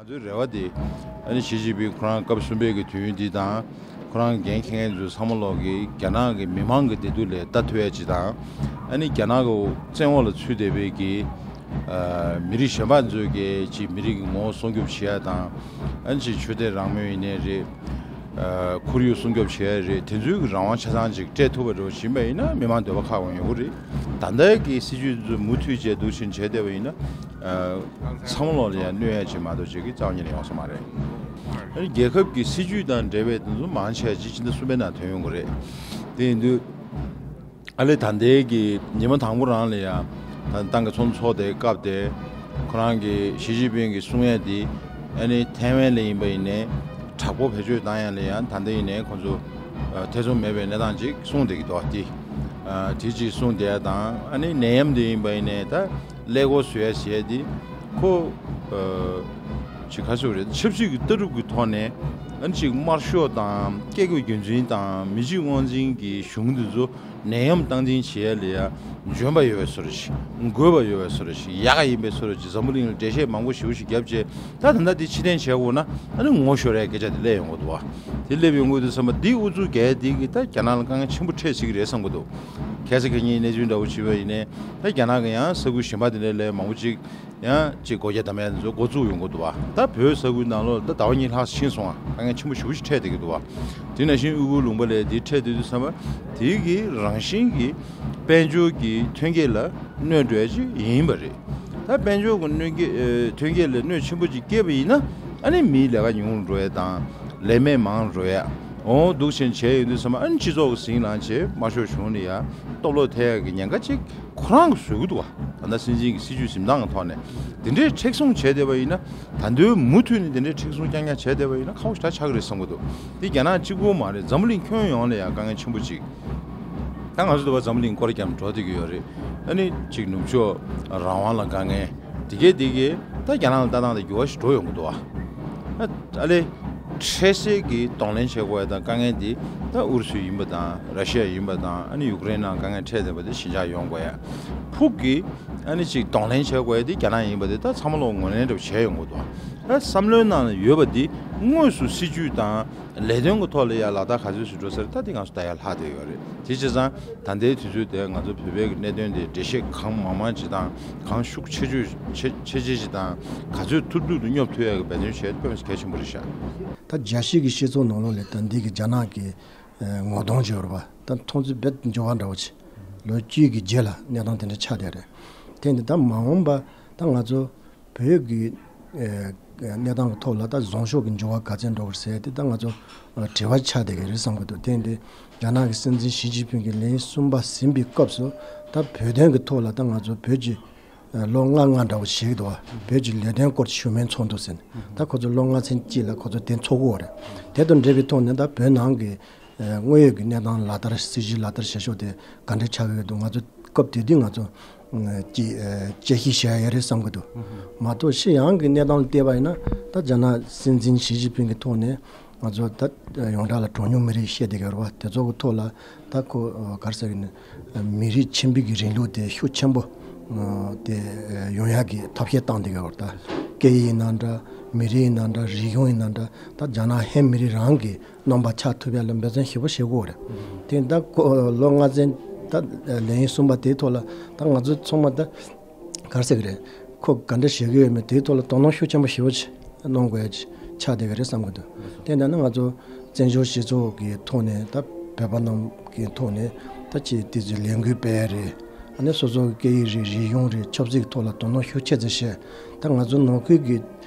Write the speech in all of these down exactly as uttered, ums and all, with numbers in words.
ང་ཚོའི་རེ་བ་དེ་ཨ་ནི་ཞི་ཅིན་ཕིང་ཁོ་རང་སྐབས་གསུམ་པའི་གི་དུས་ཡུན་འདི་དང་། ཁོ་རང་འགན་འཁྱེར་མཁན་ཚོ་ཚང་མ་ལོག་གི་རྒྱ་ནག་གི་མི་མང་གི་བདེ་སྡུག་ལ་ལྟ་ཐུབ་ཡ་ཅིག་དང་། ཨ་ནི་རྒྱ་ནག་གི་བཙན་འོག་ལ་ཚུད་བསྡད་པའི་གི་ཨ་མི་རིགས་གཞན་པ་ཚོའི་གི་ཅིག་མི་རིགས་ཀྱི་ངོ་བོ་སྲུང་སྐྱོབ་བྱེད་ཡ་དང་། ཨ་ནི་ཅིག་ཆོས་དད་རང་མོས་ཡིན་ནའི་རེད། ཨ་ཁོར་ཡུག་སྲུང་སྐྱོབ་བྱེད་ཡ་རེད། དེ་ཚོའི་གི་རང་དབང་ཆ་ཚང་ཅིག་སྤྲད་ཐུབ་པ་འདྲ་བོ་ཡིན་པ་ཡིན་ན་མི་མང་འདོད་པ་ཁག་པོ་ཡོང་གི་རེད། ད་ལྟའི་གི་སྲིད་ཇུས་ཚོ་མུ་མཐུད་བྱས་འདུག་བཞིན་བྱས་བསྡད་པ་ཡིན་ན། ཨ་ཚང་མ་ལོག་ལ་ཡང་གནོད་ཡ་ཅིག་མ་གཏོགས་བྱེད་ཀྱི་རྩ་བ་ཉིད་ནས་ཡོང་ས་མ་རེད། ཨ་ནི་རྒྱལ་ཁབ་ཀྱི་སྲིད་ཇུས་དང་འབྲེལ་བའི་དེ་ཚོ་མང་ཆེ་བ་ཅིག་ཕྱི་ཟླ་གསུམ་པའི་ནང་ཐོན་ཡོང་གི་རེད། དེ་ཡིན་དུས་ཨ་ལེ་ད་ལྟའི་གི་ཉི་མ་དང་པོ་རང་ལ་ཡང་ད་ཏང་གི་ཚོགས་འདུ་ཚོགས་དེ་སྐབས་དེ་ཁོ་རང་གི་ཞི་ཅིན་ཕིང་གི་གསུང་ཡ་དེ་ཨ་ནི་ཐའེ་ཝན་ལ་ཡིན་པ་ཡིན་ནའི་དྲག་པོ་བེད་སྤྱོད་བཏང་ཡ་ལ་ཡང་ད་ལྟ་ཡིན་ནའི་ཁོ་ཚོ་ཨ་ཐེ་ཚོམ་མེད་པའི་གནས་སྟངས་ཅིག་གསུངས་བསྡད་ཀྱི་འདུག་དེ། ཨ་དེ་ཅིག་གསུངས་བསྡད་ཡ་དང་ཨ་ནི་ནད་ཡམས་དེ་ཡིན་པ་ཡིན་ནའི་ད། ཀླད་ཀོར་བཟོ་ཡ་བྱས་ཏེ། ཁོ། ཨ། ཅིག་ག་ཟེར་རེད། ཆབ་སྲིད་ཀྱི་ལྟ་གྲུབ་ཀྱི་ཐོག་ནས། ཨ་ནི་ཅིག་དམར་ཤོག་དང་སྐད་གོས་རྒྱུན་འཛིན་དང་མི་གཅིག་དབང་འཛིན་གྱི་གཞུང་འདི་ཚོ་ནད་ཡམས་སྟངས་འཛིན་བྱེད་ཡ་ལ་ཡ་འཇོན་པ་ཡོད་པའི་བཟོ་འདྲ་ཞིག་དགོས་པ་ཡོད་པའི་བཟོ་འདྲ་ཞིག་ཡག་ག་ཡིན་པའི་བཟོ་འདྲ་ཞིག་འཛམ་བུ་གླིང་ལ་འགྲེལ་བཤད་མང་པོ་ཞེ་པོ་ཞིག་བརྒྱབ་རྗེས་ད་ད་ལྟ་འདི་ཕྱིར་འཐེན་བྱེད་དགོས་ན་ཨ་ནི་ངོ་ཤོར་ཡ་སྐད་ཆ་དེ་སླེབས་ཡོང་གི་འདུག་བ། དེ་སླེབས་ཡོང་གི་འདུག་བསམ་པ་འདི་ཨུ་ཚུགས་རྒྱག་ཡ་འདི་གིས་ད་རྒྱ་ནག་ལ་དཀའ་ངལ་ཆེན་པོ་འཕྲད་སྲིད་ཀྱི་རེད་བསམ་གྱི་འདུག་ཁ་སང་ཁ་ཉིན་གནས་ཚུལ་འདྲ་བོ་བྱས་པ་ཡིན་ནའི། ད་རྒྱ་ནག་གི་ཡང་ས་ཁུལ་གཞན་པ་དེ་འདྲ་ལ་མང་པོ་ཅིག་ཡང་ཅིག་སྒོ་རྒྱ་བསྡམ་ཡ་དེ་ཚོ་འགོ་བཙུགས་ཡོང་གི་འདུག་བ། ད་བོད་ས་ཁུལ་ནང་ལོགས་ད་ཟླ་བ་གཉིས་ལྷག་ཕྱིན་སོང་ང་། དཀའ་ངལ་ཆེན་པོ་ཞེ་པོ་ཞིག་འཕྲད་བསྡད་ཀྱི་འདུག་བ། དེ་ནང་བཞིན་ཨུ་གུར་ལུང་པ་ལ་དེ་འཕྲད་བསྡད་དུས་ཙམ་པ་དེ་གི་རང་བཞིན་གྱི་དཔལ་འབྱོར་གྱི་ཐོན་སྐྱེད་ལ་གནོད་འགྲོ་ཡ་ཅིག་ཡིན་པ་རེད། ད་དཔལ་འབྱོར་གྱི་གནོད་སྐྱེད་ཨེ་ཐོན་སྐྱེད་ལ་གནོད་ཆེན་པོ་ཅིག་སྐྱེས་པ་ཡིན་ན་ཨ་ནི་མིའི་ལས་ཀ་ཉུང་རུ་འགྲོ་ཡ་དང་ལས་མེད་མང་རུ་འགྲོ་ཡ། འོ་འདུག་བཞིན་བྱས་ཡོང་དུས་ཙམ་པ་ཨ་ནི་སྤྱི་ཚོགས་ཀྱི་ཟིང་ལངས་བྱས་དམར་ཤོག་གཞུང་ལ་ཡ་སྟོབས་ལོག་ཐེབས་ཡ་གི་ཉེན་ཁ་ཅིག་ཁོ་རང་གིས་བཟོ་གི་འདུག་བ། ད་ལྟ་སྲིད་འཛིན་གྱི་སྲིད་ཇུས་འཛིན་སྟངས་ཀྱི་ཐོག་ནས་དེ་འདྲའི་མཁྲེགས་བཟུང་བྱས་བསྡད་པ་ཡིན་ན་ད་དུང་མུ་མཐུད་ནས་དེ་འདྲའི་མཁྲེགས་བཟུང་རྐྱང་རྐྱང་བྱས་བསྡད་པ་ཡིན་ན་ཁག་པོ་ཞེ་དྲག་ཆགས་ཀྱི་རེད་བསམ་གྱི་འདུག་འདི་རྒྱ་ནག་གཅིག་པོ་མ་རེད། འཛམ་བུ་གླིང་ཁྱོན་ཡོངས་ལ་ཡང་དཀའ་ངལ་ཆེན་པོ་ཅིག་ད་ང་ཚོ་འདི་བ་འཛམ་བུ་གླིང་སྐོར་རྒྱབ་འགྲོ་བསྡད་ཀྱི་ཡོད་རེད། ཨ་ནི་གཅིག་ནུབ་ཕྱོགས་རང་དབང་ལ་དཀའ་ངལ་དེ་གས་དེ་གས་ད་རྒྱ་ནག་ལ་ལྟ་སྟངས་དེ་འགྱུར་བ་ཞིག་འགྲོ་ཡོང་གི་འདུག་བ། ཨ་ཨ་ལེ། འཕྲལ་སེལ་གྱི་གདོང་ལེན་བྱེད་དགོས་ཡ་དང་དཀའ་ངལ་འདི་ད་ཨུ་རུ་སུ་ཡིན་པ་དང་ར་ཤི་ཡ་ཡིན་པ་དང་ཨ་ནི་ཡུཀ་རེན་ནང་དཀའ་ངལ་འཕྲད་བསྡད་པ་དེ་ཞི་འཇགས་ཡོང་དགོས་ཡ། ཕུགས་ཀྱི་ཨ་ནི་ཅིག་གདོང་ལེན་བྱེད་དགོས་ཡ་དེ་རྒྱ་ནག་ཡིན་པ་དེ་ད་ཚང་མ་ལོག་ངོས་ལེན་འདྲ་པོ་བྱས་ཡོང་གི་འདུག་ད་བསམ་བློའི་ནང་ལ་ཡོད་པ་འདི་དངོས་སུ་སྲིད་ཇུས་དང་ལས་དོན་གྱི་ཐོག་ལ་ཡ་ལག་བསྟར་ག་ཚོད་ཞིག་འགྲོ་ས་རེད། ད་དེ་ང་ཚོ་ད་ཡར་ལྷག་བསྡད་ཡོད་རེད། དེ་བྱས་ཙང་ད་ལྟའི་དུས་ཚོད་དེ་ང་ཚོ་བོད་པའི་གནད་དོན་དེ་འགྲེལ་བཤད་གང་མང་མང་བྱེད་སྟངས་གང་ཤུགས་ཆེ་ཆེ་ཆེ་ཆེ་ཆེ་བྱེད་སྟངས་ག་ཚོད་ཐུབ་ཐུབ་ཏུ་སྙོབ་ཐུབ་ཡ་གི་འབད་བརྩོན་བྱས་དཔེ་མི་སྲིད་གལ་ཆེན་པོ་རེད་ཤག་ད་རྒྱལ་སྤྱི་གི་སྤྱི་ཚོགས་ནང་ལོགས་ལ་ད་འདི་གི་རྒྱ་ནག་གི་ཨ་ངོ་གདོང་ཅིག་ཡོད་རེད་པ། ད་མཐོང་ཚུལ་རྦད་དེ་འགྱུར་བ་འདྲ་བོ་ཅིག་ལོ་བཅུའི་གི་རྗེས་ལ་གནས་སྟངས་དེ་འདྲ་ཆགས་བསྡད་རེད། དེ་འདི་ད་མ་འོངས་པ་ད་ང་ཚོ་བོད་ཀྱི་ཨ་གནས་སྟངས་ཀྱི་ཐོག་ལ་ད་བཟང་ཕྱོགས་ཀྱི་འགྱུར་བ་ག་ཚད་འགྲོ་གི་རེད་ཟེར་དེ་ད་ང་ཚོ་ཨ་དྲི་བ་ཆགས་བསྡད་ཀྱི་རེད་བསམ་གྱི་འདུག་དེ་འདི་རྒྱ་ནག་གི་སྲིད་འཛིན་ཞི་ཅིན་ཕིང་གི་ལན་གསུམ་པ་ཟིན་པའི་སྐབས་སུ་ད་བོད་དོན་གྱི་ཐོག་ལ་ད་ང་ཚོ་བོད་ཀྱི་ལོ་ལྔ་ལྔ་འདྲ་བོ་ཞིག་འདུག་བ། བོད་ཀྱི་ལས་དོན་སྐོར་གྱི་ཞུ་མོལ་ཚོགས་འདུ་ཟེར་ནས་ད་ཁོ་ཚོ་ལོ་ལྔ་ཚན་གཅིག་ལ་ཁོ་ཚོ་དེ་འཚོགས་ཀྱི་ཡོད་རེད། དེ་དང་འབྲེལ་བའི་ཐོག་ནས་ད་བོད་ནང་གི་དངོས་ཡོད་ཀྱི་གནས་སྟངས་ལག་བསྟར་སྲིད་ཇུས་ལག་བསྟར་བྱེད་ཕྱོགས་དེ་ག་འདྲ་ཆགས་ཀྱི་ཡོད་འདུག་ང་ཚོ་སྐབས་དེ་དུས་ང་ཚོ་ཅིག་དཔྱད་ཞིབ་བྱེད་ཡ་ཡོད་རེད་བསམ་གྱི་འདུག་མ་གཏོགས་ཕྱི་ཡོང་གི་གནས་སྟངས་ལ་བལྟས་པ་ཡིན་ན་ད་རྒྱ་ནག་སྲིད་འཛིན་ཞི་ཅིན་ཕིང་གི་ཐོག་ནས། ང་ཚོ་ད་ཡོངས་གྲགས་ལ་གྲངས་ཉུང་མི་རིགས་བཤད་བསྡད་ཀྱི་ཡོད་རེད་བ། དེ་ཚོ་གི་ཐོག་ལ་ད་ཁོ་ག་རེ་ཟེར་གི་ནི་མི་རིགས་ཆེན་པོའི་གི་རིང་ལུགས་དེ་ཤུགས་ཆེན་པོ་དེ་ཡོང་ཡག་གི་ཐབས་ཤེས་བཏང་བསྡད་ཀྱི་ཡོད་རེད། ད་སྐད་ཡིག་ཡིན་ན་འདྲ། མི་རིགས་ཡིན་ན་འདྲ། རིག་གཞུང་ཡིན་ན་འདྲ། ད་རྒྱ་ནག་ཧན་མི་རིགས་རང་གི་རྣམ་པ་ཆགས་ཐུབ་ཡག་ལ་འབད་བརྩོན་ཞེ་པོ་བྱེད་དགོས་རེད། དེ་ད་ཁོ་ལོ་ལྔ་ཚན་ད་ལས་ཡུན་གསུམ་པ་དེའི་ཐོག་ལ་ད་ང་ཚོ་ཚང་མ་ད། ག་རེ་ཟེར་གི་རེད། ཁོ་ག་འདྲ་བྱེད་ཀྱི་ཡོད་མེད་དེའི་ཐོག་ལ་དོ་སྣང་ཤུགས་ཆེན་པོ་ཞེ་པོ་ཅིག་གནང་དགོས་ཡ་ཅིག་ཆགས་བསྡད་ཀྱི་རེད་བསམ་གྱི་འདུག་དེ་འདྲ་ན་ང་ཚོ་བཙན་བྱོལ་སྤྱི་ཚོགས་ཀྱི་ཐོག་ནས་ད་བོད་པ་རྣམས་ཀྱི་ཐོག་ནས་ད་ཅིག་དེ་ཚོའི་ལས་འགུལ་སྤེལ་ཡ་རེད། ཨ་ནི་སོ་སོ་གི་སྐད་ཡིག་རེད། རིག་གཞུང་རེད། ཆབ་སྲིད་ཀྱི་ཐོག་ལ་དོ་སྣང་ཤུགས་ཆེ་ཙམ་བྱས། ད་ང་ཚོ་ནང་ཁུལ་གྱི་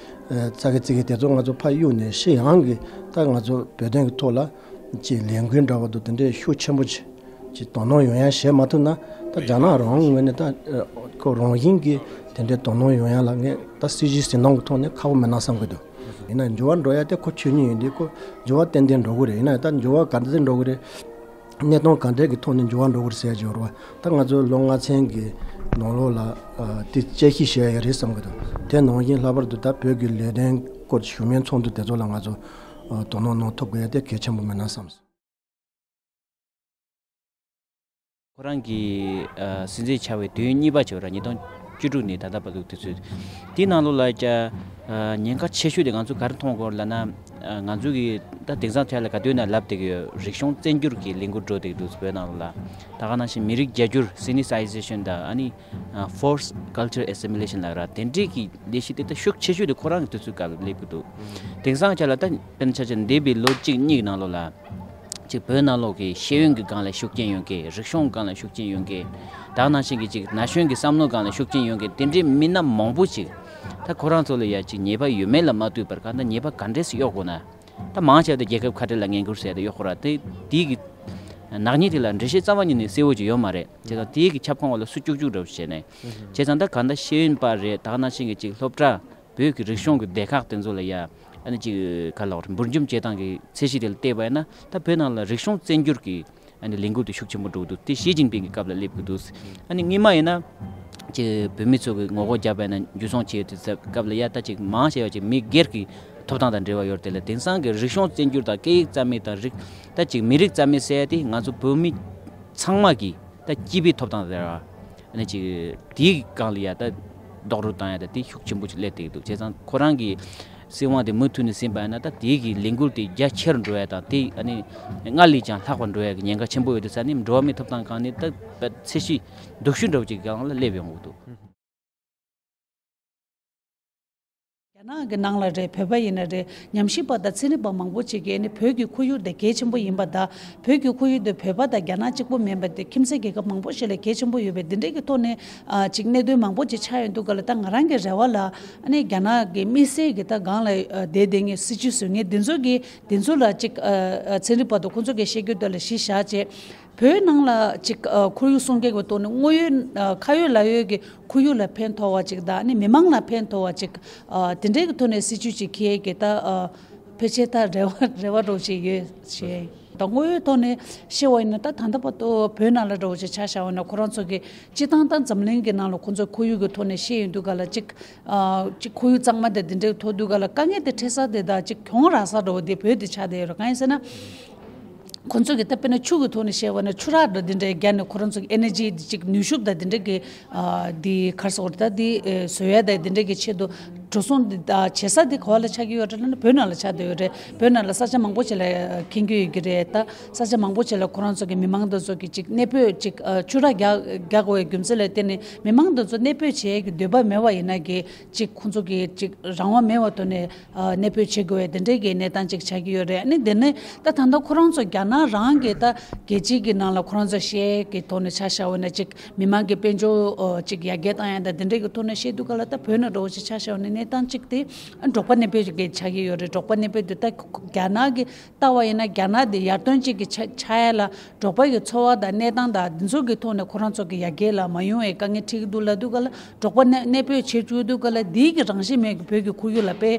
ཨ་ཚ་གི་ཙི་གི་དེ་ཚོ་ང་ཚོ་ཕར་གཡུགས་ནས་ཕྱི་ཡོང་གི་ད་ང་ཚོ་བོད་དོན་གྱི་ཐོག་ལ་ཅིག་ལས་འགུལ་འདྲ་བོ་འདུག་དེ་འདྲའི་ཤུགས་ཆེན་པོ་ཅིག་ཅིག་དོ་སྣང་ཡོང་ཡ་བྱེད་མ་ཐུབ་ན་ད་རྒྱ་ནག་རང་ངོས་ནས་ད་ཁོ་རང་བཞིན་གྱིས་དེ་འདྲའི་དོ་སྣང་ཡོང་ཡ་ལ་ངས་ད་སྲིད་ཇུས་ཟིན་སྟངས་ཀྱི་ཐོག་ནས་ཁག་པོ་མེད་ན་བསམ་གྱི་འདུག་ཡིན་ན་འགྱུར་བ་འགྲོ་ཡ་དེ་ཁོ་ཆོས་ཉིད་ཡིན་དུས་ཁོ་འགྱུར་བ་ཏན་ཏན་འགྲོ་གི་རེད། ཡིན་ན་ད་འགྱུར་བ་ག་འདྲ་འགྲོ་གི་རེད། གནས་སྟངས་ག་འདྲ་གི་ཐོག་ནས་འགྱུར་བ་འགྲོ་གི་རེད་ཟེར་ཡ་ཅིག་ཡོད་རེད་བ། ད་ང་ཚོ་ལོ་ལྔ་ཚན་གྱི་ནང་ལོགས་ལ་དེ་དཔྱད་ཞིབ་བྱེད་ཡ་རེད་བསམ་གྱི་འདུག་དེ་ནང་བཞིན་ལྷག་པར་དུ་ད་བོད་ཀྱི་ལས་དོན་སྐོར་ཞུ་མོལ་ཚོགས་འདུ་དེ་ཚོ་ལ་ང་ཚོ་དོ་སྣང་གནང་ཐུབ་དགོས་ཡ་དེ་གལ་ཆེན་པོ་མེད་ན་བསམ། ཁོ་རང་གི་ཨ་སྲིད་འཛིན་ཆགས་པའི་དུས་ཡུན་གཉིས་པ་བྱས་པ་ར་ཉིས་སྟོང་ བཅུ་དྲུག་ནས་ད་ལྟ་བར་དུ་དུས་ཚོད་དེའི་ནང་ལོགས་ལ་ཀྱ་ཉེན་ཁ་ཆེ་ཤོས་དེ་ང་ཚོ་ག་རེ་མཐོང་གི་ཡོད་ལབ་ན། ང་ཚོ་གི་ད་དེང་སང་ཐད་ལ་ག་དུས་ན་ལབ་བསྡད་ཀྱི་ཡོད། རིག་གཞུང་བཙན་སྒྱུར་གྱི་ལས་འགུལ་འགྲོ་བསྡད་ཀྱི་འདུག་བོད་ནང་ལོགས་ལ། ད་ག་ནང་བཞིན་མི་རིགས་རྒྱ་སྒྱུར་Sinicization དང་ཨ་ནི་Forced Culture Assimilation ལབ་ར་དེ་འདྲའི་གི་ལས་གཞི་དེ་ད་ཤུགས་ཆེ་ཤོས་དེ་ཁོ་རང་གི་དུས་ཚོད་སྐབས་ལ་སླེབས་ཀྱི་འདུག་དེང་སང་ཆ་ལ་ད་དཔེར་ན་ཆ་བཞག་འདས་པའི་ལོ་གཅིག་གཉིས་ཀྱི་ནང་ལོགས་ལ། ཅིག་བོད་ནང་ལོགས་ཀྱི་ཤེས་ཡོན་གྱི་སྒང་ལ་ཤུགས་རྐྱེན་ཡོད་མཁན། རིག་གཞུང་སྒང་ལ་ཤུགས་རྐྱེན་ཡོད་མཁན། ད་ག་ནང་བཞིན་གྱི་ཅིག་ན་གཞོན་གྱི་བསམ་བློ་སྒང་ལ་ཤུགས་རྐྱེན་ཡོད་མཁན་དེ་འདྲའི་མི་སྣ་མང་པོ་ཅིག་ད་ཁོ་རང་ཚོ་ལ་ཡ་ཅིག་ཉེས་པ་ཡོད་མེད་ལ་མ་ལྟོས་པར་གང་ལྟར་ཉེས་པ་ག་འདྲས་སེ་གཡོག་དགོས་ན། ད་མང་ཆེ་བ་དེ་རྒྱལ་ཁབ་ཁ་བྲལ་ལ་ངན་སྐུལ་ཟེར་ཏེ་གཡོག་ཁོ་ར་དེ་དེའི་གི་ནག་ཉེས་དེ་ལ་འགྲེལ་བཤད་རྩ་བ་ཉིད་ནས་གསལ་བོ་ཅིག་ཡོད་མ་རེད། བྱས་ཙང་དེའི་གི་ཁྱབ་ཁོངས་འོག་ལ་སུ་བཅུག་བཅུག་འདྲ་བོ་བྱས་ནས། བྱས་ཙང་ད་གང་ལྟར་ཤེས་ཡོན་པ་རེད། ད་ག་ནང་བཞིན་གྱི་ཅིག་སློབ་གྲྭ། བོད་ཀྱི་རིག་གཞུང་གི་སྡེ་ཁག་དེ་ཚོ་ལ་ཡ། ཨ་ནི་ཅིག་ག་ལ་བར་འབུར་འཇོམས་བྱེད་སྟངས་ཀྱི་ཚད་གཞི་དེ་ལ་བལྟས་པ་ཡིན་ན་ད་བོད་ནང་ལ་རིག་གཞུང་བཙན་སྒྱུར་གྱི་ཨ་ནི་ལས་འགུལ་དེ་ཤུགས་ཆེན་པོ་འགྲོ་གི་འདུག་དེ་ཞི་ཅིན་ཕིང་གི་སྐབས་ལ་སླེབས་ཀྱི་འདུག་ཨ་ནི་སྔོན་མ་ཡིན་ན། ཅིག་བོད་མི་ཚོ་གི་ངོ་རྒོལ་བརྒྱབ་པ་ཡིན་ན་འཇུ་བཟུང་བྱས་ཡོད་དུས་སྐབས་ལ་ཡ་ད་ཅིག་མང་ཆེ་བ་ཅིག་མི་སྒེར་གྱི་ཐོབ་ཐང་དང་འབྲེལ་བ་ཡོད་རེད། དེ་ལ་དེང་སང་གི་རིག་གཞུང་བཙན་སྒྱུར་དང་སྐད་ཡིག་རྩ་མེད་དང་རིག་ད་ཅིག་མི་རིགས་རྩ་མེད་ཟེར་ཡ་དེ་ང་ཚོ་བོད་མི་ཚང་མ་གི་ད་སྤྱི་པའི་ཐོབ་ཐང་ཟེར་བ། ཨ་ནི་ཅིག་དེའི་སྒང་ལ་ཡ་ད་རྡོག་རོལ་བཏང་ཡ་ད་དེ་ཤུགས་ཆེན་པོ་ཅིག་སླེབས་བསྡད་ཀྱི་འདུག་བྱས་ཙང་ཁོ་རང་གི་སྲིད་དབང་དེ་མུ་མཐུད་ནས་ཟིན་པ་ཡིན་ན་ད་དེའི་གི་ལས་འགུལ་དེ་རྒྱ་ཆེར་འགྲོ་ཡ་དང་དེ་ཨ་ནི་སྔར་ལས་ཀྱང་ལྷག་པར་འགྲོ་ཡ་གི་ཉེན་ཁ་ཆེན་པོ་ཡོད་དུས་ཙང་ནི་འགྲོ་བ་མིའི་ཐོབ་ཐང་སྒང་ནས་ད་ཚད་གཞི་སྡུག་ཤོས་འདྲ་བོ་ཅིག་སྒང་ལ་སླེབས་ཡོང་གི་འདུག་རྒྱ་ནག་གི་ནང་ལ་རེད། བོད་པ་ཡིན་ན་རེད། ཉམས་ཞིབ་པ་དང་ཚན་རིག་པ་མང་པོ་ཅིག་གིས་ནི་བོད་ཀྱི་ཁོར་ཡུག་དེ་གལ་ཆེན་པོ་ཡིན་པ་དང་། བོད་ཀྱི་ཁོར་ཡུག་དེ་བོད་པ་དང་རྒྱ་ནག་གཅིག་པོ་མིན་པ་དེ་ཁྱིམ་མཚེས་རྒྱལ་ཁབ་མང་པོ་ཞིག་ལ་གལ་ཆེན་པོ་ཡོད་པའི་འདི་འདྲའི་གི་ཐོག་ནས་ཨ་ཅིག་གནད་དོན་མང་པོ་ཅིག་ཆགས་ཡོང་དུས་ག་ལ་ད་ང་རང་གི་རེ་བ་ལ་ཨ་ནི་རྒྱ་ནག་གི་དམིགས་བསལ་གྱི་ད་སྒང་ལ་ཨ་བསྡད་བསྡད་མཁན་སྲིད་བྱུས་བཟོ་མཁན་འདི་ཚོ་གིས་འདི་ཚོ་ལ་ཅིག་ཨ་ཨ་ཚན་རིག་པ་དང་ཁོང་ཚོ་གིས་བཤད་རྒྱུ་དེ་ལ་གཞི་བཞག་བྱས། བོད་ནང་ལ་ཅིག་ཨ་ཁོར་ཡུག་སྲུང་སྐྱོབ་ཀྱི་ཐོག་ནས་དངོས་ཡོད་ཨ་ཁ་ཡོད་ལག་ཡོད་ཀྱི་ཁོར་ཡུག་ལ་ཕན་ཐོགས་པ་ཅིག་དང་ནི་མི་མང་ལ་ཕན་ཐོགས་པ་ཅིག་ཨ་དེ་འདྲའི་གི་ཐོག་ནས་སྲིད་ཇུས་ཅིག་འཁྱེར་གྱི་ད་ཨ་ཕལ་ཆེར་ད་རེ་བ་རེ་བ་འདྲ་བོ་ཅིག་ཡོད་ཞེས། ད་དངོས་ཡོད་ཐོག་ནས་བཤད་པ་ཡིན་ན་ད་ད་ལྟ་བར་དུ་བོད་ནང་ལ་འདྲ་བོ་ཅིག་ཆ་བཞག་པ་ཡིན་ན་ཁོ་རང་ཚོ་གི་སྤྱི་བཏང་ད་འཛམ་གླིང་གི་ནང་ལ་ཁོ་ཚོ་ཁོར་ཡུག་གི་ཐོག་ནས་བཤད་ཡོང་དུས་ག་ལ་ཅིག་ཨ་ཅིག་ཁོར་ཡུག་གཙང་མ་དང་དེ་འདྲའི་ཐོག་དུས་ག་ལ་དཀའ་ངལ་དེ་འཕྲད་ས་དེ་དང་ཅིག་གྱོང་རག་ས་འདྲ་བོ་དེ་བོད་དེ་ཆགས་བསྡད་ཡོད་རེད། གང་ཡིན་ཟེར་ན། ཁོ་ཚོ་གི་ད་དཔེར་ན་ཆུ་གི་ཐོག་ནས་བཤད་པ་ན་ཆུ་རགས་འདྲ་འདི་འདྲའི་བརྒྱབ་ནས་ཁོ་རང་ཚོ་གི་ཨེ་ནར་ཇི་འདི་ཅིག་ནུས་ཤུགས་དང་འདི་འདྲ་གི་ཨ་འདི་ག་རེ་ཟེར་དགོས་རེད། ད་འདི་ཨེ་བཟོ་ཡ་དང་འདི་འདྲ་གི་ཆེད་དུ་འགྲོ་སོང་འདི་ཨ་བྱེད་ས་འདི་ག་བ་ལ་ཆགས་ཀྱི་ཡོད་རེད་ལབ་ན་བོད་ནང་ལ་ཆགས་བསྡད་ཡོད་རེད། བོད་ནང་ལ་ས་ཆ་མང་པོ་ཅིག་ལ་ཨ་འཁེལ་གྱི་ཡོད་ཀྱི་རེད། ད་ས་ཆ་མང་པོ་ཅིག་ལ་ཁོ་རང་ཚོ་གི་མི་མང་འདི་ཚོ་གི་ཅིག་གནས་སྤོས་ཅིག་ཨ་ཆུ་རགས་རྒྱག་རྒྱག་དགོས་པའི་རྒྱུ་མཚན་ལ་བརྟེན་ནས་མི་མང་འདི་ཚོ་གནས་སྤོས་བྱེད་ཡ་གི་འདོད་པ་མེད་པ་ཡིན་ན་གི་ཅིག་ཁོ་ཚོ་གི་ཅིག་རང་དབང་མེད་པའི་ཐོག་ནས། ཨ་གནས་སྤོས་བྱེད་དགོས་པའི་དེ་འདྲའི་གི་གནས་སྟངས་ཅིག་ཆགས་ཀྱི་ཡོད་རེད། ཨ་ནི་དེ་ནི་ད་ད་ལྟ་ཁོ་རང་ཚོ་རྒྱ་ནག་རང་གི་ད་རྒྱལ་སྤྱི་གི་ནང་ལ་ཁོ་རང་ཚོ་ཤེས་ཀྱི་ཐོག་ནས་ཆ་བཞག་པ་ན་ཅིག་མི་མང་གི་དཔལ་འབྱོར་ཨ་ཅིག་ཡར་རྒྱས་བཏང་ཡ་ད་དེ་འདྲའི་གི་ཐོག་ནས་བཤད་དུས་ག་ལ་ད་བོད་ནང་འདྲ་བོ་ཅིག་ཆ་བཞག་པ་ན་གནས་སྟངས་ཅིག་དེ་ཨ་འབྲོག་པ་གནས་སྤོས་ཅིག་གི་ཆགས་ཀྱི་ཡོད་རེད། འབྲོག་པ་གནས་སྤོས་དེ་ད་རྒྱ་ནག་གི་ལྟ་བ་ཡིན་ན་རྒྱ་ནག་དེ་ཡར་ཐོན་ཅིག་གི་ཆ་ཆགས་ཡ་ལ་འབྲོག་པ་གི་འཚོ་བ་དང་གནས་སྟངས་དང་འདི་ཚོ་གི་ཐོག་ནས་ཁོ་རང་ཚོ་གི་ཡར་རྒྱས་ལ་མ་ཡོང་བའི་དཀའ་ངལ་འཕྲད་ཀྱི་འདུག་ལབ་དུས་ག་ལ། འབྲོག་པ་གནས་གནས་སྤོས་བྱེད་བཅུག་དུས་ག་ལ་འདིའི་གི་རང་བཞིན་མེད་ཀྱི་བོད་ཀྱི་ཁོར་ཡུག་ལ་དཔེ་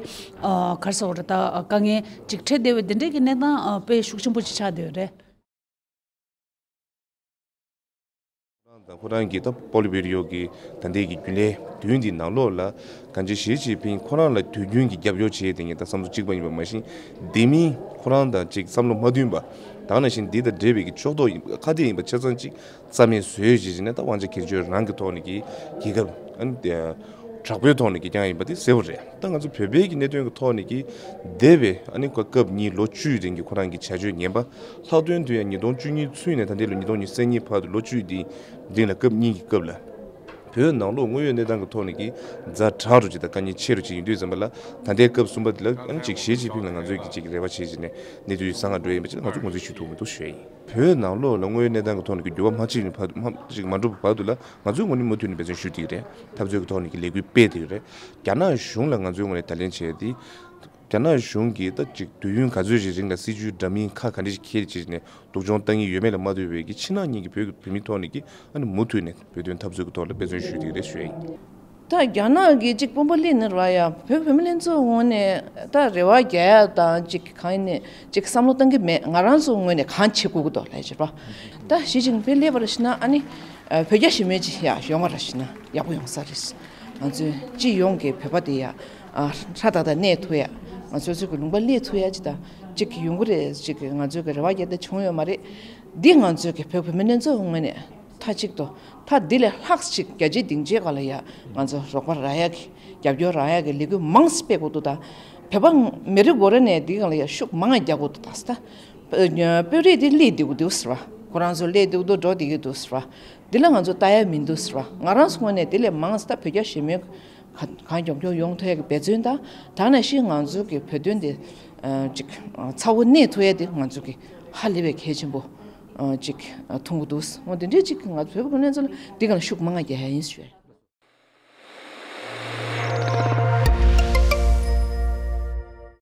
ཨ་ག་རེ་ཟེར་དགོས་རེད། ད་དཀའ་ངལ་ཅིག་འཕྲད་བསྡད་པའི་འདི་འདྲའི་གི་གནས་སྟངས་ཨ་དཔེ་ཤུགས་ཆེན་པོ་ཅིག་ཆགས་བསྡད་ཡོད་རེད། ཁོ་རང་གི་ད་པོ་ལི་བྷི་རི་ཡོ་གི་ད་ལྟའི་གི་རྒྱུན་ལས་བདུན་འདི་ནང་ལོགས་ལ་གང་ཅི་ཞི་ཅིན་ཕིང་ཁོ་རང་ལ་དུས་རྒྱུན་གྱི་རྒྱབ་སྐྱོར་བྱེད་དེ་ངས་ད་བསམ་བློ་གཅིག་པ་ཡིན་པ་མ་གཞི་དེ་མིན་ཁོ་རང་དང་ཅིག་བསམ་བློ་མ་མཐུན་པ་ད་ག་ནང་བཞིན་འདི་དང་འབྲེལ་བའི་གི་ཕྱོགས་གཏོགས་ཡིན་པ་ཁ་གཏད་ཡིན་པ་ཆ་ཚང་ཅིག་རྩ་མེད་བཟོས་བྱས་ནས་ད་དབང་ཆ་སྒེར་གཅོད་རང་གི་ཐོག་ནས་ཀྱི་རྒྱལ་ཁབ་ཨ་ནི་དྲག་པོའི་ཐོག་ནས་ཀྱི་བསྐྱངས་ཡིན་པ་དེ་གསལ་པོ་རེད། ད་ང་ཚོ་བོད་པའི་གི་གནད་དོན་གི་ཐོག་ནས་ཀྱི་འདས་པའི་ཨ་ནི་ཁོ་སྐབས་གཉིས་ལོ་བཅུའི་རིང་གི་ཁོ་རང་གི་བྱ་སྤྱོད་ངན་པ་ལྷག་དོན་དུ་ཡང་ཉིས་སྟོང་བཅུ་གཉིས་ཚུན་ནས་ད་ལྟའི་ལོ་ཉིས་སྟོང་ཉི་ཤུ་རྩ་གཉིས་བར་དུ་ལོ་བཅུ་འདིའི་རིང་ལ་སྐབས་གཉིས་ཀྱི་སྐབས་ལ་བོད་ནང་ལོགས་དངོས་ཡོད་གནས་སྟངས་ཀྱི་ཐོག་ནས་ཀྱི་ཛ་དྲག་རུ་ཅིག་དང་དཀའ་ངལ་ཆེ་རུ་ཅིག་ཡིན་དུས་ཙམ་པ་ལ་ད་ལྟའི་སྐབས་གསུམ་པ་འདི་ལ་ཨ་ནི་ཅིག་ཞི་ཅིན་ཕིང་ལ་ང་ཚོས་ཀྱི་ཅིག་རེ་བ་བྱེད་ཅིག་ནས་གནས་ཚུལ་བཟང་ང་འགྲོ་ཡིན་པ་ཅིག་ང་ཚོས་ངོས་འཛིན་ཞུ་ཐུབ་མི་འདུག་ཞུ་ཡ་ཡིན། བོད་ནང་ལོགས་ལ་དངོས་ཡོད་གནས་སྟངས་ཀྱི་ཐོག་ནས་ཀྱི་འགྱུར་བ་མ་ཕྱིན་ནས་བར་དུ་མ་ཅིག་མ་འགྲོ་བར་དུ་ལ་ང་ཚོའི་ངོས་ནས་མུ་མཐུད་ནས་འབད་བརྩོན་ཞུ་བསྡད་ཀྱི་རེད། འཐབ་རྩོད་ཀྱི་ཐོག་ནས་ཀྱི་ལས་འགུལ་སྤེལ་བསྡད་ཀྱི་རེད། རྒྱ་ནག་གཞུང་ལ་ང་ཚོའི་ངོས་ནས་བརྡ་ལན་བྱས་ཏེ། རྒྱ་ནག་གཞུང་གིས་ད་ཅིག་དུས་ཡུན་ག་ཚོད་ཅིག་རིང་ལ་སྲིད་ཇུས་འདྲ་མིན་ཁག་ག་འདྲ་ཞིག་འཁྱེར་བྱས་ནས་སྡུག་སྦྱོང་བཏང་གི་ཡོད་མེད་ལ་མ་ལྟོས་པའི་གི་ཕྱི་ནང་གཉིས་ཀྱི་བོད་ཀྱི་བོད་མིའི་ཐོག་ནས་ཀྱི་ཨ་ནི་མུ་མཐུད་ནས་བོད་དོན་འཐབ་རྩོད་ཀྱི་ཐོག་ལ་འབད་བརྩོན་ཞུས་བསྡད་ཀྱི་རེད་ཞུ་ཡ་ཡིན། ད་རྒྱ་ནག་གི་ཅིག་དཔོན་པོ་སླེབས་ནས་ར་ཡ་བོད་བོད་མི་ལྷན་ཚོགས་ངོས་ནས་ད་རེ་བ་རྒྱག་ཡ་དང་ཅིག་གང་ཡིན་ནས་ཅིག་བསམ་བློ་གཏང་གི་མེད། ང་རང་ཚོ་ངོས་ནས་གང་བྱེད་དགོས་ཀྱི་འདུག་ལབ་བྱས་པ། ད་ཞི་ཅིན་ཕིང་སླེབས་པ་ར་ཤི་ན་ཨ་ནི་བོད་རྒྱ་ཞི་མོལ་ཅིག་ཡ་ཡོང་བ་ར་ཤི་ན་ཡག་པོ་ཡོང་ས་རེད། ང་ཚོའི་སྤྱི་ཡོངས་ཀྱི་བོད་པ་དེ་ཡ་ཧྲ་ཏག་ཏག་གནས་ཐུབ་ཡ། ང་ཚོ་ཚོའི་གི་ལུང་པ་སླེབས་ཐུབ་ཡ་ཅིག་དང་ཅིག་ཡོང་གི་རེད། ཅིག་ང་ཚོའི་གི་རེ་བ་རྒྱག་བསྡད་བྱུང་ཡོད་མ་རེད། འདི་ང་ཚོའི་གི་བོད་བོད་མི་ལྷན་ཚོགས་ངོས་ནས། མཐའ་གཅིག་ཏུ་མཐའ་འདི་ལས་ལྷག་ཅིག་རྒྱལ་སྤྱིའི་སྡིངས་ཆའི་སྒང་ལ་ཡ་ང་ཚོ་རོགས་པ་རག་ཡ་གི་རྒྱབ་སྐྱོར་རག་ཡ་གི་ལས་འགུལ་མང་སྤེལ་དགོས་འདུག་ད་བོད་པ་མི་རེ་ངོ་རེ་ནས་འདི་སྒང་ལ་ཡ་ཤུགས་མང་རྒྱག་དགོས་འདུག་ད་ད་དཔོན་རིགས་འདི་སླེབས་བསྡད་ཀྱི་འདུག་ཟེར་བ། ཁོ་རང་ཚོ་སླེབས་བསྡད་ཀྱི་འདུག་འགྲོ་བསྡད་ཀྱི་འདུག་ཟེར་བ། འདི་ལ་ང་ཚོ་ལྟ་ཡ་མི་འདུག་ཟེར་བ། ང་རང་ཚོ་ངོས་ནས་འདི་ལས་མང་ཙམ་བོད་རྒྱ་ཞི་མོལ་གང་མགྱོགས་མགྱོགས་ཡོང་ཐུབ་ཡ་གི་འབད་བརྩོན་དང་། ད་ནང་བཞིན་ང་ཚོ་གི་བོད་དོན་དེ་ཨ་ཅིག་ཨ་ཚ་བོ་གནས་ཐུབ་ཡ་དེ་ང་ཚོ་གི་ཧ་ལས་པའི་གལ་ཆེན་པོ་ཨ་ཅིག་ཨ་མཐོང་གི་འདུག་འོ་དེ་འདྲའི་ཅིག་ང་ཚོ་བོད་པ་ཁོ་རང་ཚོ་ལ་འདི་ག་ལ་ཤུགས་མང་ང་རྒྱག་ཡ་ཡིན་ཞུ།